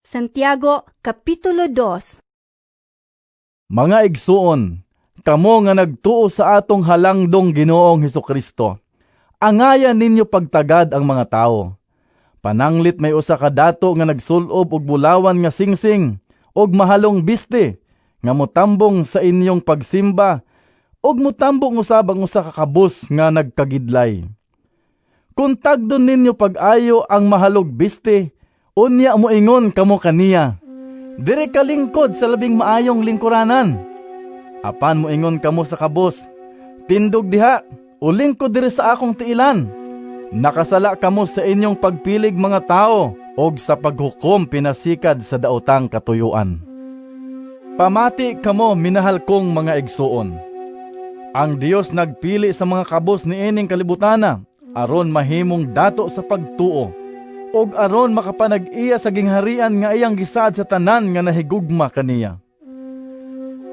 Santiago, Kapitulo 2. Mga igsuon, kamo nga nagtuo sa atong halangdong Ginoong Hesukristo, angayan ninyo pagtagad ang mga tawo. Pananglit may usa ka dato nga nagsul-ob og bulawan nga singsing og mahalong bisti nga motambong sa inyong pagsimba ug motambong usab ang usa ka kabus nga nagkagidlay. Kung tagdon ninyo pag-ayo ang mahalog bisti, unya moingon kamo kaniya, "Diri ka lingkod sa labing maayong lingkuranan." Apan moingon kamo sa kabus, "Tindog diha o lingkod diri sa akong tiilan." Nakasala kamo sa inyong pagpilig mga tawo og sa paghukom pinasikad sa daotang katuyoan. Pamati kamo, minahal kong mga igsuon. Ang Dios nagpili sa mga kabus niining kalibutana aron mahimong dato sa pagtuo ug aron makapanag-iya sa gingharian nga iyang gisaad sa tanan nga nahigugma kaniya.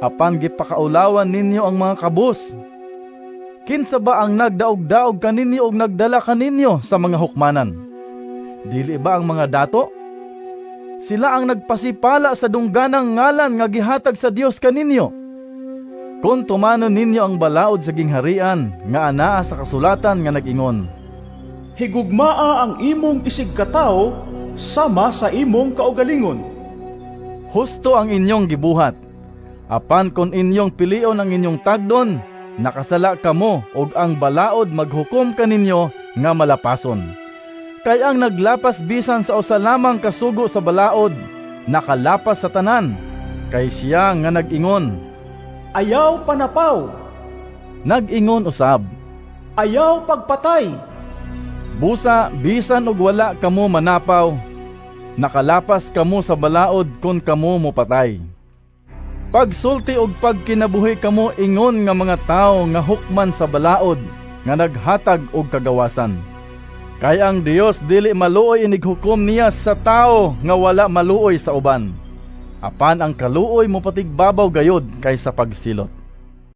Apan gipakaulawan ninyo ang mga kabus. Kinsa ba ang nagdaog-daog kaninyo ug nagdala kaninyo sa mga hukmanan? Dili ba ang mga dato? Sila ang nagpasipala sa dungganang ngalan nga gihatag sa Dios kaninyo. Kung tumanon ninyo ang balaod sa gingharian nga anaa sa kasulatan nga nag-ingon, "Higugmaa ang imong isigkatawo sama sa imong kaugalingon," husto ang inyong gibuhat. Apan kung inyong pilion ang inyong tagdon, nakasala kamo ug ang balaod maghukom kaninyo nga malapason. Kay ang naglapas bisan sa usa lamang ka sugo sa balaod, nakalapas sa tanan. Kay siya nga nag-ingon, "Ayaw panapaw," nag-ingon usab, "Ayaw pagpatay." Busa bisan og wala kamo manapaw, nakalapas kamo sa balaod kon kamo mopatay. Pagsulti og pagkinabuhi kamo ingon nga mga tawo nga hukman sa balaod nga naghatag og kagawasan. Kay ang Dios dili maluoy inighukom niya sa tawo nga wala maluoy sa uban. Apan ang kaluoy mopatigbabaw gayod kaysa pagsilot.